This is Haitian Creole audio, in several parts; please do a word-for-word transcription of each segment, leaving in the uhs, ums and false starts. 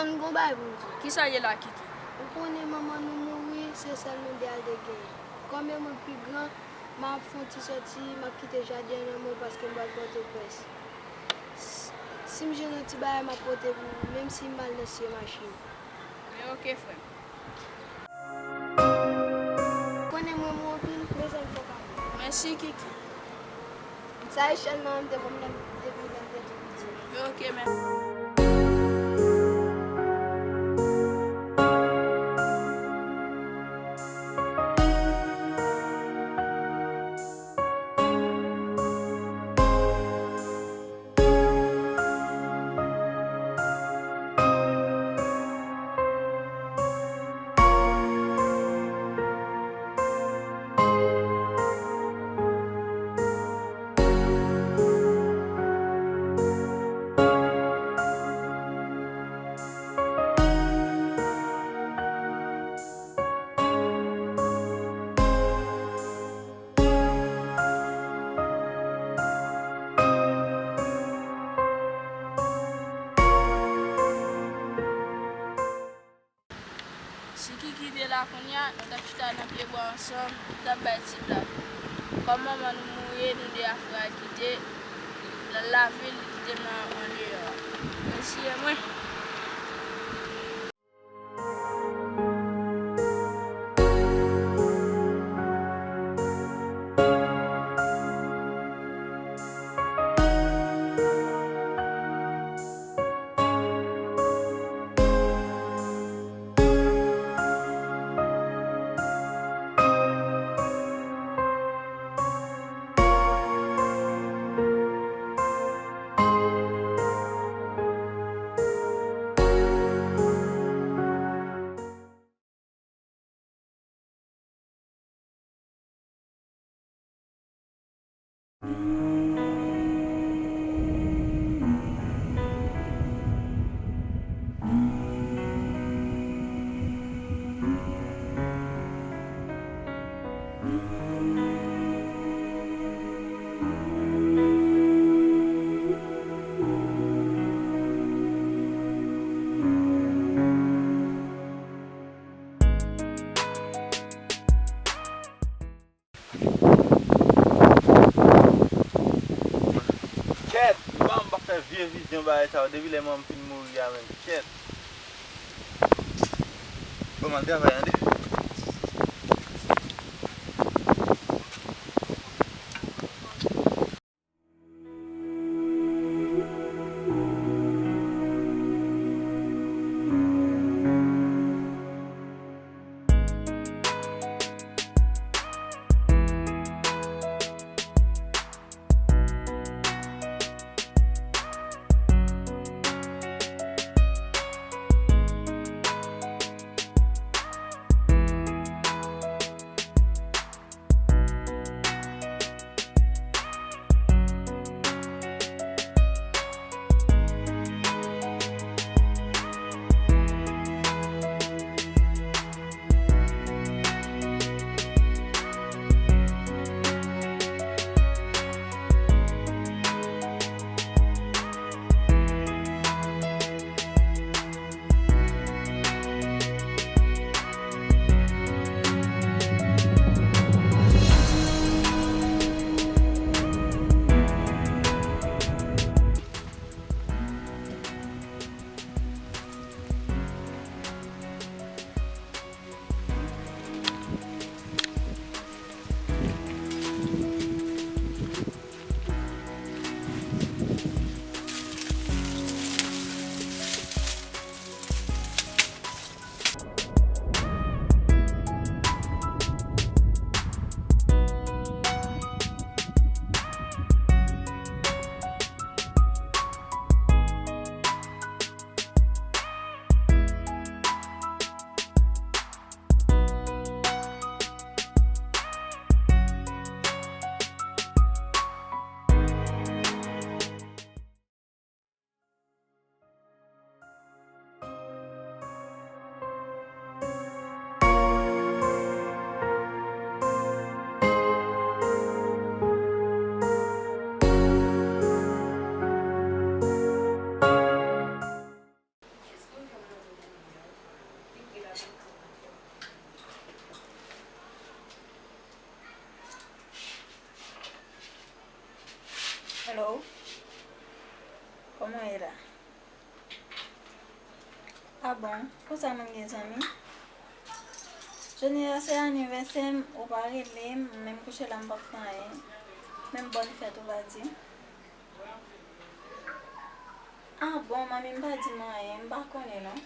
Mwen gon bagay pou m di w. Kisa l ye la, Kiki? Ou konnen manman nou mouri, se sèl nou de a l te genyen. Kòm e mwen k pi gran, m ap fè yon ti sòti, m ap kite jaden an nan men w paske m pral Pòtoprens. S-, si m jwenn yon ti bagay, m ap pote pou ou, menm si m al nan siye machin. Men oke, frè m. Konnen mwen mwen anpil, mezanmi fòk ale. Mèsi, Kiki. Sa e chèn nan m te ban m lè m depi lè m te tou piti. Oke, mèsi. Si Kiki te la kounye a, nou t ap chita nan pye bwa ansanm, nou t ap bay ti blag. Kòm manman nou mouri, nou de a frè a kite l al lavil, li kite m nan andeyò a. Mèsi, e mwen. Kèt! Manman m pa fè vye vizyon bagay sa yo depi lè manman m fin mouri a menm. Kèt! Bon, m al travay, tande. Kòman w ye la? A bon, konsa moun gen zanmi? Jodi a se anivèsè m, ou pa rele m, menm kouche la m p ap fè anyen. Menm bòn fèt ou pa di m. A bon, manmi m pa di m anyen, m pa konnen non.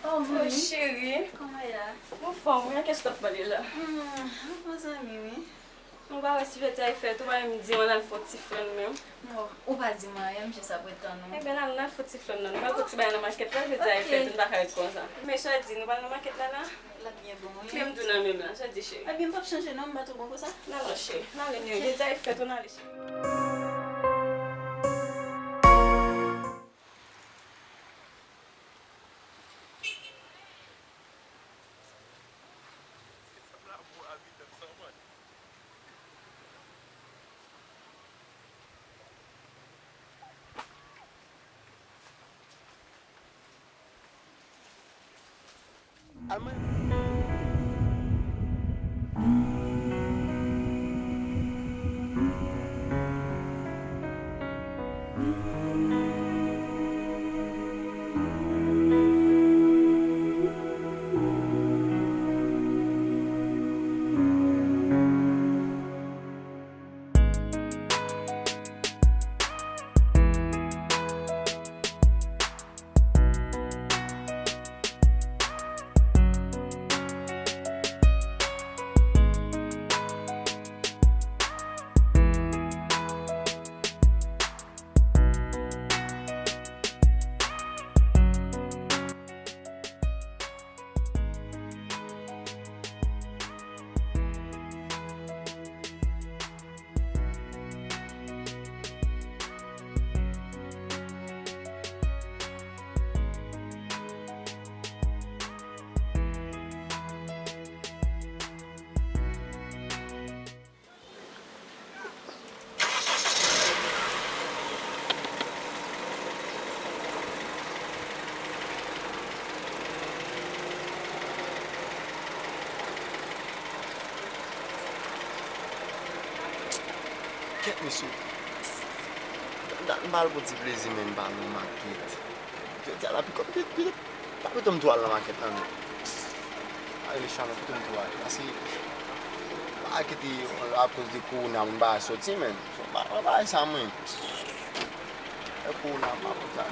Oh, manmi. Cheri. Kòman w ye la? M anfòm wi, a kiyès w t ap pale la? Hmm, anfòm zanmi wi. Ou pa wè si jodi a e fèt, ou pa menm di mwen al fè yon ti flann menm? Non, ou pa di m anyen, m jis ap ret tann ou. Ebyen, al, al fè yon ti flann non. Nou pral fè yon ti bagay nan makèt la, jodi a e fèt, nou pa ka ret konsa. Men sa w di, nou pral nan makèt la la? L ap byen bon wi. Kle m tou nan men m la, sa w di cheri? Ebyen, m p ap chanje non, m pa twò bon konsa. N al non cheri, n ale non, jodi a e fèt, ou n ale cheri. Kèt mesye. Dat m pa al pou ti plezi, men m pa nan makèt. Jodi a la, pikòp, pi- pi- pa pito m tou al nan makèt la, non. Ay, Richard, non, pito m tou al. Paske, pa kite, akoz de kowona, moun pa soti, men. Pa, pa, pa sa, mwen. E kowona, pa konn sa.